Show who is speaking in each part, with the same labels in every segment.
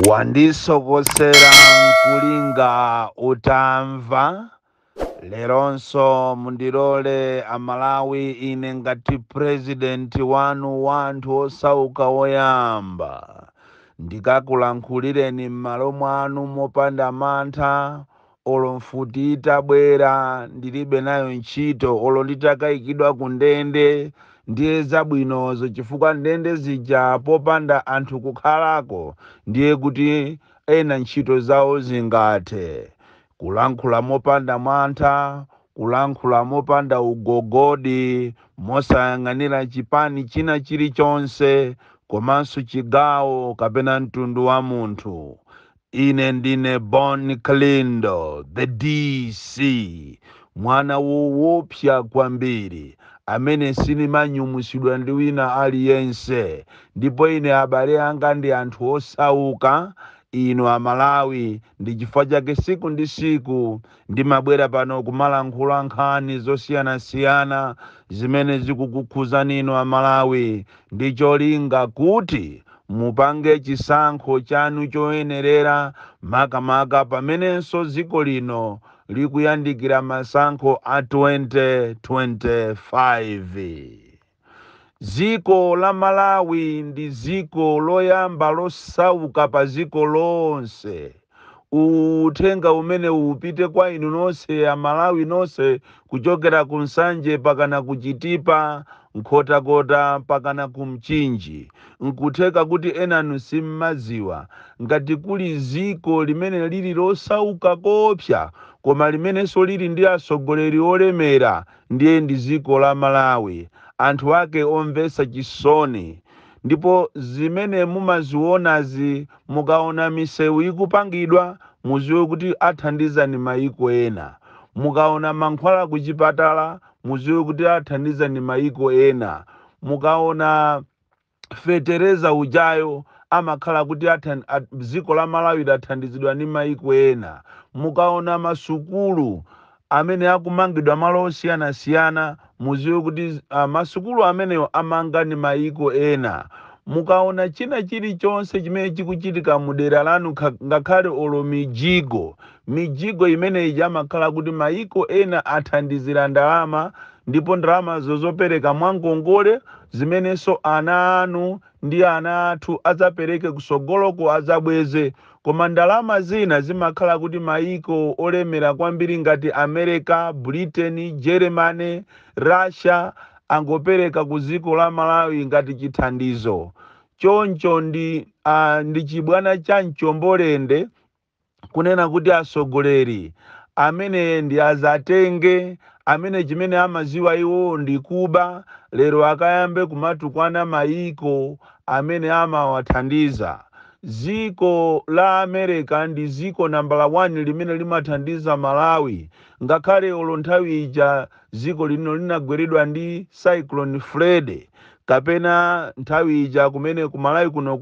Speaker 1: Wandisokosera nkulinga utamva. Leronso mundilole Amalawi, ine ngati purezidenti wanu wa anthu osauka woyamba, ndikakulankhulireni m'malo mwanu mopanda mantha. Olo mfuti itabwera, ndilibe nayo ntchito. Olo nditakayikidwa ku ndende, ndiye zabwinozo, chifukwa ndende zija popanda anthu kukhalako, ndiye kuti ena ntchito zawo zingathe. Kulankhula mopanda mantha, kulankhula mopanda ugogodi, mosayang'anira chipani china chilichonse komanso chigawo kapena mtundu wa munthu. Ine ndine Bon Kalindo, the DC, mwana woopsa kwambiri amene sinimanyumusidwa ndi wina aliyense. Ndipo ine abale anga ndi anthu osauka, inu Amalawi. Ndi chifukwa chake siku ndi siku ndimabwera pano kumalankhula nkhani zosiyanasiyana zimene zikukukhuzani inu Amalawi, ndi cholinga kuti mupange chisankho chanu choyenerera, makamaka pamenenso dziko lino likuyandikira masankho a 2025. Dziko la Malawi ndi dziko loyamba losauka pa dziko lonse. Uthenga umene upite kwa inu nonse Amalawi nonse, kuchokera ku Nsanje pakana ku Chitipa, Nkhotakota pakana ku Mchinji. Nkutheka kuti enanu simmadziwa ngati kuli dziko limene lili losauka kopsa koma limenenso lili ndi atsogoleri olemera, ndiye ndi dziko la Malawi. Anthu ake omvetsa chisoni. Ndipo zimene mumazionazi, mukaona misewu ikupangidwa, muziwe kuti athandizani mayiko ena. Mukaona mankhwala kuchipatala, muziwe kuti athandizani mayiko ena. Mukaona fetereza ujayo, amakhala kuti dziko la Malawi lathandizidwa ndi mayiko ena. Mukaona masukulu amene akumangidwa malo osiyanasiyana, muziwe kuti masukulu amenewo amanga ndi mayiko ena. Mukaona china chilichonse chimene chikuchitika mudera lanu, ngakhale olo mijigo, mijigo imeneyi amakhala kuti mayiko ena athandizira ndalama, ndipo ndalama zozopereka mwangongole, zimenenso ana anu ndi ana athu adzapereke kusogoloko, adzabweze. Koma ndalama zina zimakhala kuti mayiko olemera kwambiri ngati America, Britain, Germany, Russia angopereka ku dziko la Malawi ngati chithandizo. Choncho ndi chibwana cha mchombolende kunena kuti atsogoleri amene ndi azatenge, amene chimene amaziwa iwo ndi kuba, lero akayambe kumatukwana mayiko amene amawathandiza. Dziko la America ndi dziko nambala 1 limene limathandiza Malawi. Ngakhale olo nthawi ija dziko lino linagweredwa ndi Cyclone Freddy, kapena nthawi ija kumene ku Malawi kuno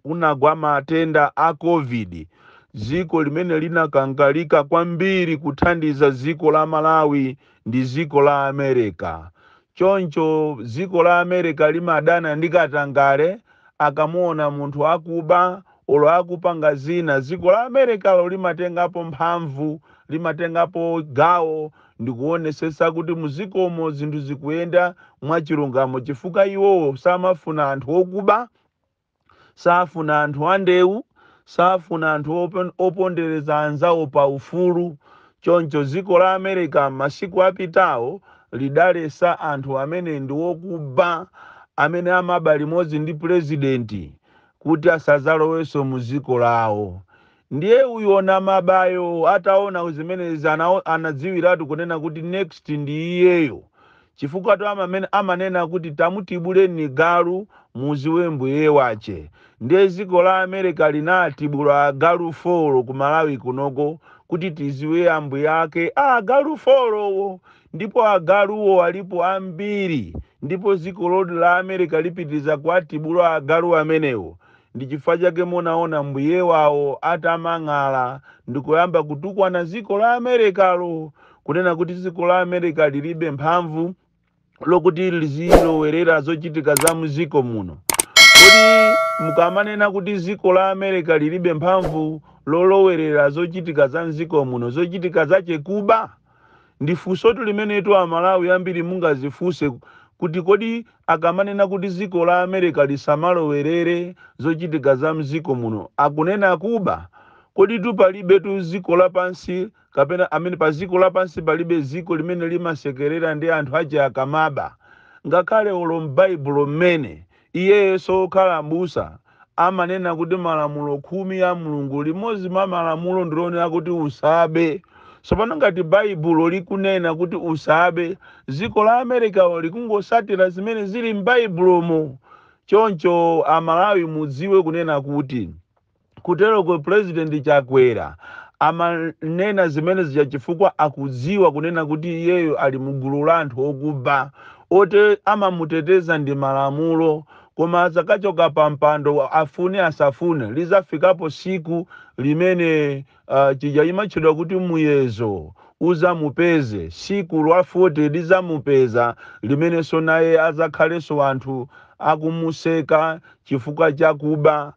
Speaker 1: kunagwa matenda a COVID, dziko limene linakangalika kwambiri kuthandiza dziko la Malawi ndi dziko la America. Choncho dziko la America limadana ndi katangale. Akamuona munthu akuba olo akupanga zina, dziko la Americalo limatengapo mphamvu, limatengapo gawo ndikuonesesa kuti muzikomo zinthu zikuyenda mwachilungamo, chifukwa iwowo samafuna anthu okuba, safuna anthu andewu, safuna anthu opondereza anzawo pa ufulu. Choncho dziko la America masiku apitawo lidalesa anthu amene ndi wokuba, amene amaba limodzi ndi purezidenti, kuti asadzalowenso mu dziko lawo. Ndiye uyona mabayo ataona zimenezi, anadziwiratu kunena kuti next ndi iyeyo, chifukwa to amanena kuti tamutibuleni galu muziwe mbuye wache. Ndiye dziko la America linatibula agalu 4 ku Malawi kunoko kuti tiziwe ambuye ake agalu 4wo. Ndipo agaluwo alipo ambiri, ndipo dziko loti la America lipitiriza kuatibula agalu amenewo. Ndi chifukwa chake munaona mbuye wawo atamang'ala ndikuyamba kutukwana dziko la Americalo, kunena kuti dziko la America lilibe mphamvu lokuti lizilowerera zochitika za muziko muno. Kodi Mukamanena kuti dziko la America lilibe mphamvu lolowerera zochitika za mdziko muno, zochitika zachekuba ndi funsotu limenetu Amalawi ambiri mungazifunse kuti kodi akamanena kuti dziko la America lisamalowerere zochitika za mdziko muno, akunena kuba? Kodi tu palibe tu dziko lapansi kapena amene pa dziko lapansi palibe dziko limene limasekerera ndi anthu ache akamaba? Ngakhale olo m'Baibulo mmene iyeyo okhala m'busa amanena kuti malamulo 10 a Mulungu, limodzi mwa malamulo ndilonena kuti usabe. Tsopano ngati Baibulo likunena kuti usabe, dziko la America likungosatira zimene zili m'Baibulomo. Choncho Amalawi mudziwe kunena kuti kuteroko President Chakwera amanena zimene zija chifukwa akudziwa kunena kuti iyeyo ali mugulu la anthu okuba ote amamuteteza ndi malamulo. Koma azakachoka pa mpando, afune asafune, lizafikapo siku limene chija imatchedwa kuti muyezo uzamupeze. Siku lwa 40 lizamupeza limenenso naye azakhalenso anthu akumuseka chifukwa chakuba,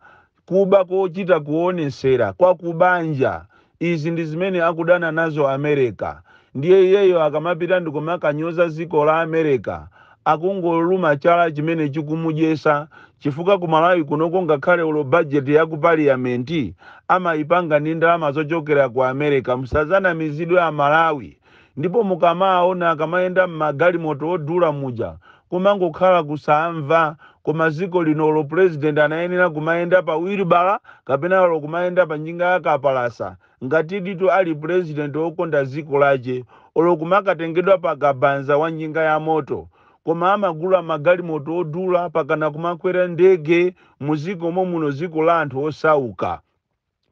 Speaker 1: kuba kochita kuonesera kwa kubanja. Izi ndi zimene akudana nazo America. Ndiye iyeyo akamapita ndikumakanyoza dziko la America, akungoluma chala chimene chikumudyesa, chifukwa ku Malawi kunoko ngakhale ulo bajeti ya ku parliament amayipanga ndi ndalama zochokera ku America. Musazanamizidwe Amalawi. Ndipo mukamaona akamayenda m'magalimoto odula muja, kumangokhala kusamva. Koma dziko linolo president anayenera kumayenda pa wheelbarrow kapena olo kumayenda pa njinga ya kapalasa ngati ditu ali president wokonda dziko lache, olo kumakatengedwa pa kabanza wa njinga ya moto. Koma amagula magalimoto odula pakana kumakwera ndege muziko muno, dziko la anthu osauka.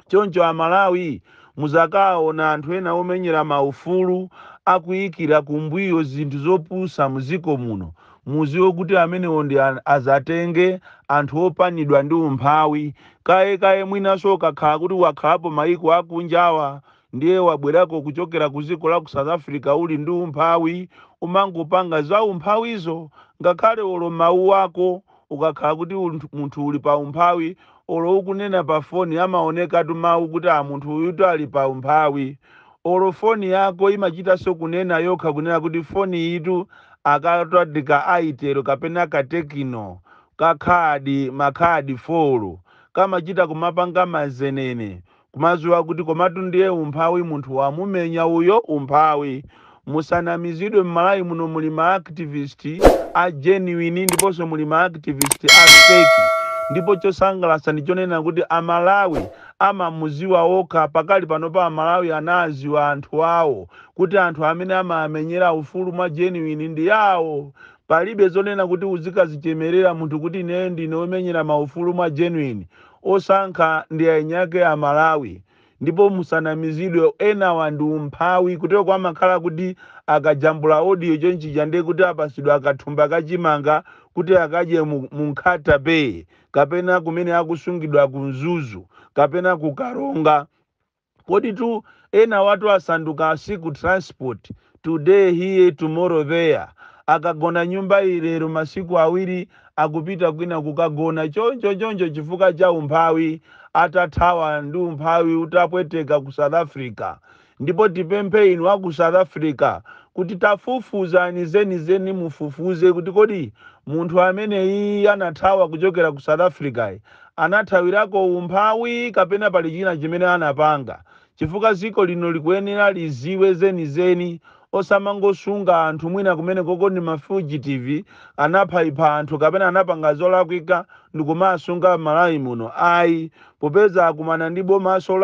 Speaker 1: Choncho Amalawi, muzakaona anthu ena omenyera maufulu akuyikira kumbuyo zinthu zopusa muziko muno, muziwe kuti amenewo ndi azatenge anthu opanidwa ndi umphawi. Kaye kaye mwinanso ukakhala kuti wakhalapo mayiko akunjawa, ndiye wabwerako kuchokera ku dziko la ku South Africa uli ndi umphawi, umangopanga za umphawizo. Ngakhale olo mawu ako, ukakhala kuti munthu uli pa umphawi, olo ukunena pa foni amaonekatu mawu kuti a munthu uyutu ali pa umphawi. Olo foni yako imachitanso kunena yokha kunena kuti foni itu akatwadika Airtel kapena ka Tecno kakhadi makhadi 4 kamachita kumapanga mazenene, kumaziwa kuti komatu ndiye umphawi, munthu wamumenya uyo umphawi. Musanamizidwe, m'Malawi muno muli ma activist a genuine ndiponso muli ma activist a fake. Ndipo chosangalatsa ndi chonena kuti Amalawi amamuziwa okha. Pakali pano pa Amalawi anaziwa anthu awo kuti anthu amene amamenyera ufulu mwa genuine ndi awo. Palibe zonena kuti uzikazichemerera munthu kuti ine ndine omenyera maufulu mwa genuine. Osankha ndi ayinyake Amalawi. Ndipo musanamizidwe, enawa ndi umphawi. Kuteko amakhala kuti akajambula audio chonchija, ndiye kuti apasidwa akathumba kachimanga kuti akadye mu Nkhata Bay kapena kumene akusungidwa ku Mzuzu kapena ku Karonga. Kodi tu ena watu asanduka asiku transport, today here, tomorrow there. Akagona nyumba ilero, masiku 2 akupita kwina kukagona, choncho choncho, chifukwa cha umphawi, atathawa ndi umphawi utapweteka ku South Africa. Ndipo tipemphe inu aku South Africa kuti tafufuzani zenizeni, mufufuze kuti kodi munthu ameneyi anathawa kuchokera ku South Africa anathawirako umphawi kapena pali china chimene anapanga, chifukwa dziko lino likuyenera liziwe zenizeni, osamangosunga anthu mwina kumene koko ndi ma fugitive, anaphayipha anthu kapena anapanga zolakwika ndikumasunga m'Malawi muno. Ayi, popeza akumana ndi bomaso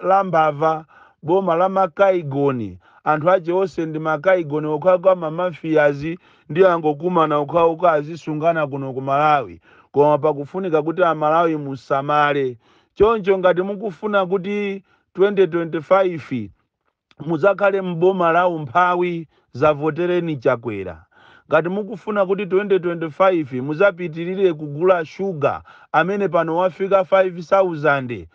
Speaker 1: la mbava, boma la makaigoni. Anthu ache onse ndi makaigoni okhaokha, ma mafias, ndi angokumana okhaokha azisungana kuno ku Malawi. Koma pakufunika kuti Amalawi musamale. Choncho ngati mukufuna kuti 2025 muzakhale mboma la umphawi, zavotereni Chakwera. Ngati mukufuna kuti 2025 muzapitirire kugula shuga amene pano wafika 5000,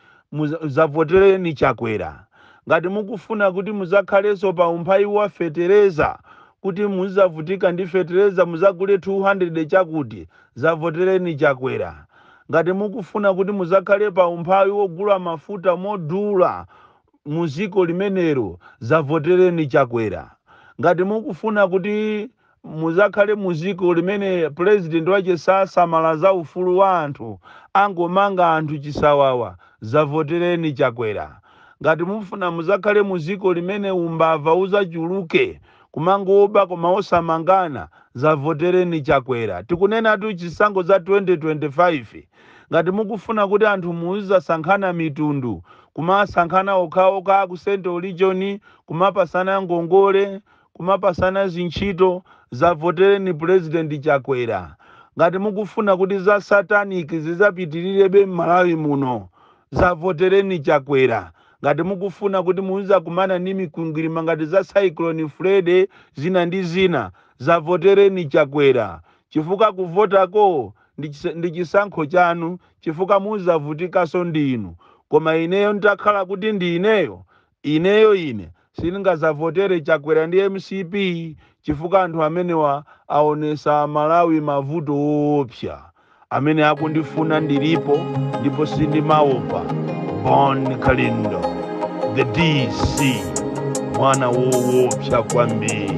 Speaker 1: zavotereni Chakwera. Ngati mukufuna kuti muzakhalenso pa umphawi wa fetereza, kuti muzavutika ndi fetereza, muzagule 200 chakuti, zavotereni Chakwera. Ngati mukufuna kuti muzakhale pa umphawi wogula mafuta modula muziko limenelo, zavotereni Chakwera. Ngati mukufuna kuti muzakhale muziko limene president wache sasamala za ufulu wa anthu, angomanga anthu chisawawa, zavotereni Chakwera. Ngati mufuna muzakhale muziko limene umbava uzachuluke, kumangoba koma osamangana, zavotereni Chakwera. Tikunenatu chisankho za 2025. Ngati mukufuna kuti anthu muzizasankhana mitundu, kumasankhana okhaokha ku Central Region, kumapasana ngongole, kumapasana zintchito, zavotereni President Chakwera. Ngati mukufuna kuti za satanic zizapitilirebe m'Malawi muno, zavotereni Chakwera. Ngati mukufuna kuti muzizakumana ndi mikwingwirima ngati za Cyclone Freddy, zina ndi zina, zavotereni Chakwera. Chifukwa kuvotako ndi chisankho chanu, chifukwa muzavutikaso ndinu. Koma ineyo nditakhala kuti ndi ineyo, ineyo ine sindingazavotere Chakwera ndi MCP, chifukwa anthu amenewa aonesa Malawi mavuto woopsa. Amene akundifuna ndilipo, ndipo sindimaopa. Bon Kalindo, the DC, mwana woopsa kwambiri.